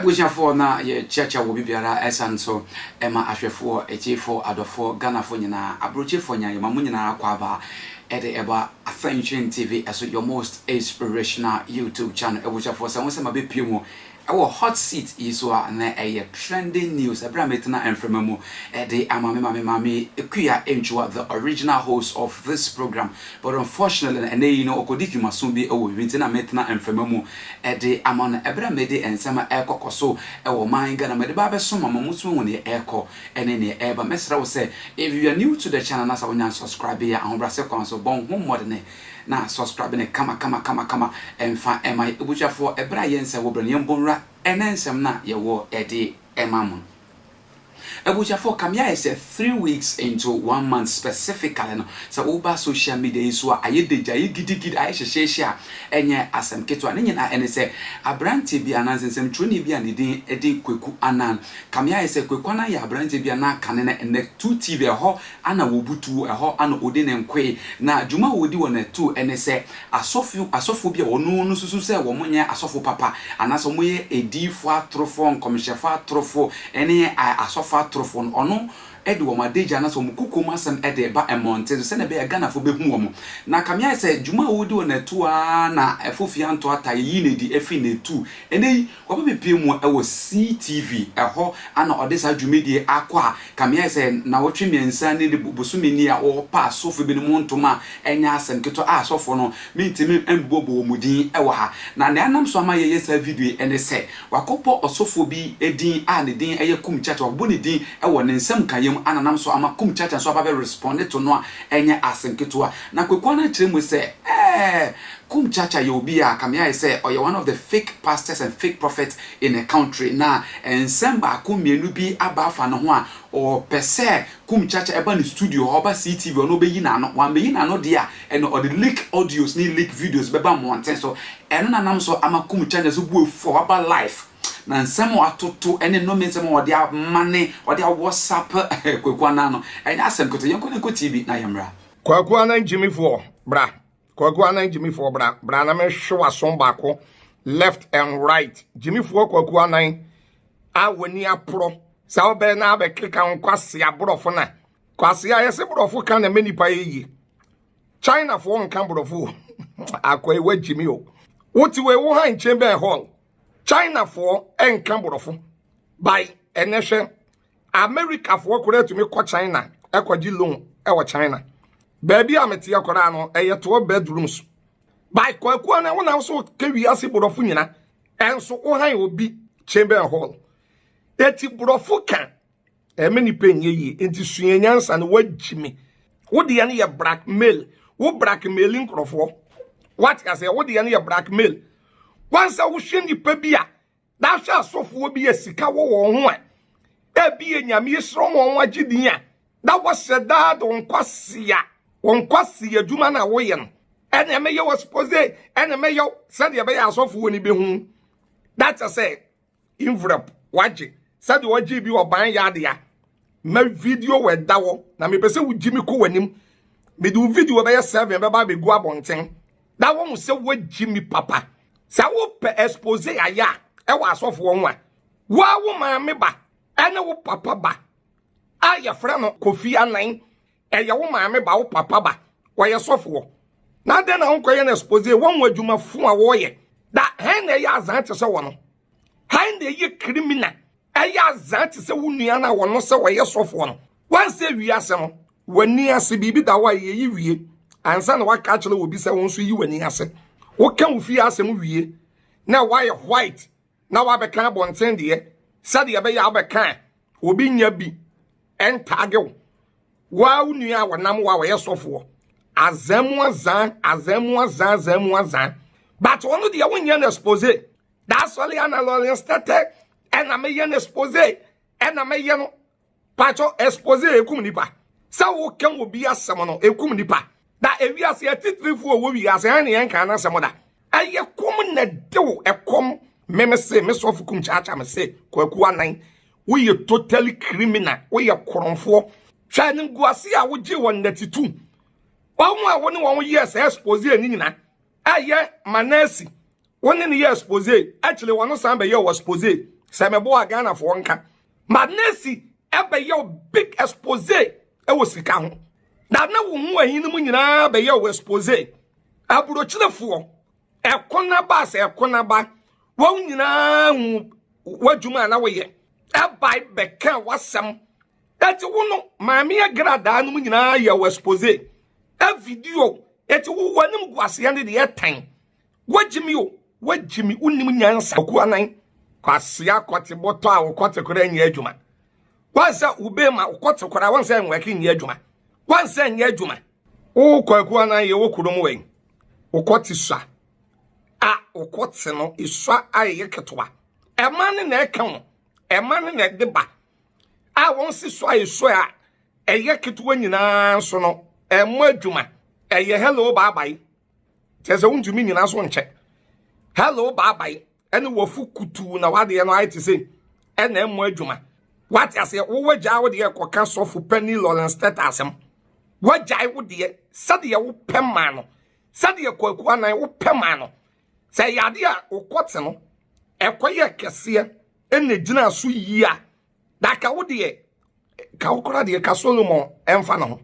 Abusuafoɔ, na yɛkyiakyia wɔ bibiara, ɛsan so ɛma ahwɛfoɔ, atiefoɔ, adɔfoɔ, Ghanafoɔ nyinaa, aburokyefoɔ nyinaa, yɛma mo nyinaa akɔ aba ɛde ɛba Asɛnkyerɛn TV ɛso, your most inspirational YouTube channel. Abusuafoɔ, sɛ wɔn sɛ ma bɛpie mu ɛwɔ hot seat yi so a, na ɛyɛ trending news. Ɛberɛ a metena mframa mu ɛde ama me maame Ekuya Entwa, the original host of this program, but unfortunately ɛnɛ yi no ɔkɔdi dwumaso bi ɛwɔ bibi, nti na metena mframa mu ɛde ama no. Ɛberɛ a mede nsɛm a ɛkɔkɔ so ɛwɔ man Ghana mede ba abɛso ma mo so hu neɛ ɛrekɔ ɛne neɛ ɛreba. Mɛsrɛ wo sɛ if you are new to the channel na sɛ wonya subscribe yɛ, ahobrɛase kwan so bɔn ho mmɔdene na subscribe ne kama kama kama kama ɛmfa ɛma. Ebusuafoɔ, ɛberɛ a yɛn nsɛ wɔ brɛ no, yɛn bɔ nwura ɛnɛ nsɛm na yɛwɔ ɛde ɛma mo. Abusuafoɔ, kamea ayɛ sɛ 3 weeks into one month specifically no, sɛ woba social media yi so a, ayɛ degya, ayɛ gidigidi, ayɛ hyehyɛhyɛ a ɛnyɛ asɛm ketewa. Ne nyinaa ɛne sɛ aberanteɛ bi anaa nsɛnsɛmtwerɛni bi a ne din de Kwaku Anan. Kamea ayɛ sɛ Kwaku Anan yɛ aberanteɛ bi a na kane no ɛnɛ 2 TV ɛhɔ ana wɔbutu ɛhɔ ana ɔdi ne nkoe. Na dwuma a wɔdi wɔ Net 2 ɛne sɛ asɔfo asɔfo bi a wɔno no susu sɛ wɔn nyɛ asɔfo papa anaasɛ wɔn yɛ ediifoɔ atorofoɔ, nkɔmhyɛfoɔ atorofoɔ ɛne asɔfo atorofoɔ no, ɔno ɛde wɔn adagya anaasɛ wɔn kukom asɛm ɛde ba mmɔnten so sɛnea ɛbɛyɛ Ghanafoɔ bɛhu wɔn. Na kamea ayɛ sɛ dwuma a wɔdi wɔ Net 2 ara na ɛfofia nto ata yɛyi ne di efi Net 2. Ɛnɛ yi wɔba bepie mu ɛwɔ CTV ɛhɔ ana ɔde saa dwumadie akɔ a kamea ayɛ sɛ nawɔtwe 3 ne de bosome ni a wɔpa asɔfo binom ntoma a ɛnyɛ asɛm ketewa a asɔfo no mentumi mbobɔ wɔn mu din ɛwɔ ha. Na nea anam so ama yɛyɛ saa video yi ɛne sɛ wakɔbɔ ɔsɔfoɔ bi din a ne din ɛyɛ Kumchacha. Wakɔbɔ ne din ɛwɔ ne nsɛm kaeɛ mu ana nam so ama Kumchacha nso aba bɛ respond to no a ɛnyɛ asɛm ketewa. Na Kwaku no akyerɛ mu sɛ Kumchacha yɛ obi a kamea ayɛ sɛ ɔyɛ one of the fake pastors and fake prophets in the country, na nsɛm baako mmienu bi aba afa ne ho a ɔpɛ sɛ Kumchacha ɛba ne studio hɔ, ɔba CTV, ɔno ɔbɛyi n'ano. Wambɛyi n'ano deɛ a, ɛno ɔde leak audios ne leak videos bɛba mmɔnten so. Ɛno nanam so ama Kumchacha so bu efu a waba live na nsɛm a watoto ɛne nnome nsɛm a ɔde amane ɔde awɔsap Kwaku Anan no ɛnyɛ asɛm ketewa. Yɛnkɔ ne nkɔ TV na yɛmmra. Kwaku Anan gyimifoɔ, bra. Kwaku Anan gyimifoɔ, bra, bra na mehwe w'aso baako left and right. Gyimifoɔ Kwaku Anan a w'ani aporɔ sɛ wobɛn na abɛkeka wo kwasea borɔfo na kwasea yɛsɛ borɔfo ka na mɛ nipa yɛ yie. Chinafoɔ nka borɔfo. Akɔyi wagyimi o, wote wei wo ha nkyɛn bɛn hall. Chinafoɔ nka borɔfo by ɛnɛ. Hwɛ, Americafoɔ koraa tumi kɔ China ɛkɔgye loan ɛwɔ China. Baabi a meteɛ koraa no ɛyɛ 12 bedrooms by Kwaku na wonam so ka wiase borɔfo nyina. Ɛnso wohan obi chamber hall eti borɔfo ka ɛmɛ nipa nyɛ yie. Nti sua nyansa no, wagyi me. Wo deɛ no yɛ blackmail, wo blackmail nkurɔfoɔ, wate aseɛ? Wo deɛ no yɛ blackmail. Wansa wohwɛ nipa bi a n'ahwɛ asɔfoɔ bi a sika wɔ wɔn ho a ebi yɛ Nyame esrɛ wɔn agye din a na wɔhyɛ daa de wɔn kwasia, wɔn kwasia adwuma na wɔyɛ no. Ɛna ɛmɛyɛ wɔ expose, ɛna ɛmɛyɛ sɛdeɛ ɛbɛyɛ asɔfoɔ ni bɛhu dakyɛ sɛ envelope wagye sɛdeɛ wɔgye bi wɔ ban yɛ adeɛ ma video wɔ ɛda hɔ. Na mepɛ sɛ wogyi mi kɔ w'anim, mede wo video bɛyɛ seven bɛba abɛgu abɔnten na wɔn sɛ wogyi mi papa. Sɛ wopɛ expose ayɛ a ɛwɔ asɔfoɔ ho a, woa wo maame ba ɛne wo papa ba a yɛfrɛ no Kofi Anan, ɛyɛ wo maame ba, wo papa ba, wɔyɛ sɔfoɔ na adɛn na wonkɔyɛ no expose? Wɔn wɔ adwumafo a wɔyɛ da hɛn na ɛyɛ azan te sɛ wɔ no, hɛn na ɛyɛ criminal, ɛyɛ azan te sɛ wo nua no a wɔno sɛ wɔyɛ sɔfoɔ no. Wansɛ wiase no w'ani ase biribi da hɔ a yɛyi wie ansa na waka akyerɛ obi sɛ wo nso yi w'ani ase. Woka wo fie asɛm wie na wayɛ white na wabɛka abɔnten deɛ sɛdeɛ ɛbɛyɛ a wobɛka a obi nya bi ɛntaage wo. Waa wo nua a wɔnam wo a wɔyɛ sɔfoɔ azan mu azan, azan mu azan, azan mu azan, but ɔno deɛ wonyɛ no expose. That's all ana lɔlin stɛtɛ ɛna meyɛ no expose, ɛna meyɛ no patro expose. Ekum nipa sɛ woka obi asɛm no, ekum nipa da. Ewiase atitirifoɔ wɔ wiase ɛne yɛn kan n'asɛm da ɛyɛ kɔm na dew ɛkɔm. Meme se me sɔfo Kumchacha, me se Kwaku Anan, woyɛ totally criminal, woyɛ korɔmfoɔ. Hwɛ animguase a wogye wɔ Net 2. Wɔn a wɔne wɔn yɛ sɛ expose ni nyina ɛyɛ manasi, wɔne ne yɛ expose akyire, wɔn san bɛyɛ wɔ expose. Sɛ meboa Ghanafoɔ nka. Ma Nancy ɛbɛyɛ wo big expose ɛwɔ sika ho. Na na wo ho ahi no mu nyinaa bɛyɛ wo expose. Aburokyerefoɔ ɛko naba sɛ ɛko naba. Wɔn nyinaa hu w'adwuma a na woyɛ. Ɛbae bɛka w'asɛm. Eti wo no maame agradaa no mu nyinaa yɛ wo expose. Ɛ video eti wo w'anim gu aseɛ ne deɛ ɛtan. Wagye mi o, wagye mi, wonim nyansa. Kwaku anan, kwasea kɔte bɔtɔ a wokɔte koraa nyɛ adwuma. Wansɛ wo bɛma wokɔte koraa wansɛ nwɛke nyɛ adwuma. Wansɛ nyɛ adwuma. Wo kwaku anan yɛ wɔ kurom wɛn. Wokɔte sua. A wokɔte no esua a ɛyɛ ketewa. Ɛma ne na ɛka wo. Ɛma ne na ɛde ba. A wɔn si sua esua a ɛyɛ ketewa nyinaa nso no ɛmmɔ adwuma. Ɛyɛ hello bye bye. Kyerɛ sɛ wontumi nyina so nkyɛ. Hello bye bye. Ɛne wafu kutuu na wadeɛ no ayɛ te sɛ ɛna ɛmmɔ adwuma. Wate aseɛ wo wagyaa wo deɛ kɔka sɔfo pani Lawrence Teta asɛm. Wagyae wo deɛ sɛdeɛ wopɛ maa no. Sɛdeɛ Kwaku Anan wopɛ maa no. Sɛ ɛyɛ adeɛ a wokɔte no ɛkɔyɛ kɛseɛ ɛna gyina so yie a na ka wo deɛ ka wo koraa deɛ ka Solomon ɛmfa ne ho.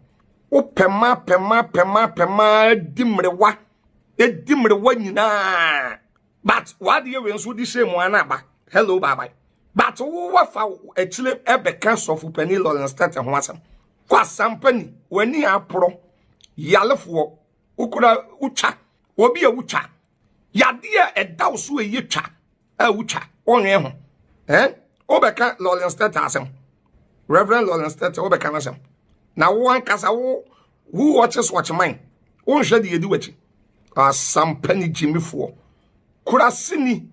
Wopɛ ma pɛ ma pɛ ma pɛ ma di mmerewa di mmerewa nyinaa but wadeɛ wei nso de hyɛ mu ana aba hello bye bye but wo wafa akyire ɛbɛka sɔfo panin Lawrence Tete ho asɛm kwasampani w'ani aporɔ yalefoɔ wokura wotwa obi a wotwa yadeɛ a ɛda wo so ɛyɛ twa a wotwa wonwɛn ho eh wobɛka Lawrence Tete asɛm Reverend Lawrence Tete wobɛka no asɛm na wo ankasa wo who watches watch man wonhwɛ deɛ ɛdi w'akyi asampa ne gyimifoɔ kuraseni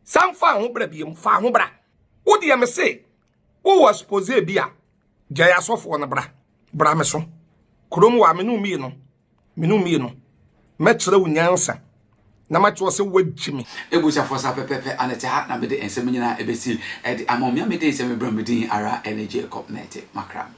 san fa ho bra biem fa ho bra wo deɛ me se wowɔ expose bi a gyae asɔfoɔ no bra bra me so kurom wɔ a me ne mmienu Me no mmienu. Mɛkyerɛ wo nyansa na makyerɛ sɛ woagye me. Abusuafoɔ saa pɛpɛpɛ ana ɛte ha na mede nsɛm nyinaa ɛbɛsi ɛde ama wo. Me a mede nsɛm brɛ mo din ara ɛne Jacob Nete Makram.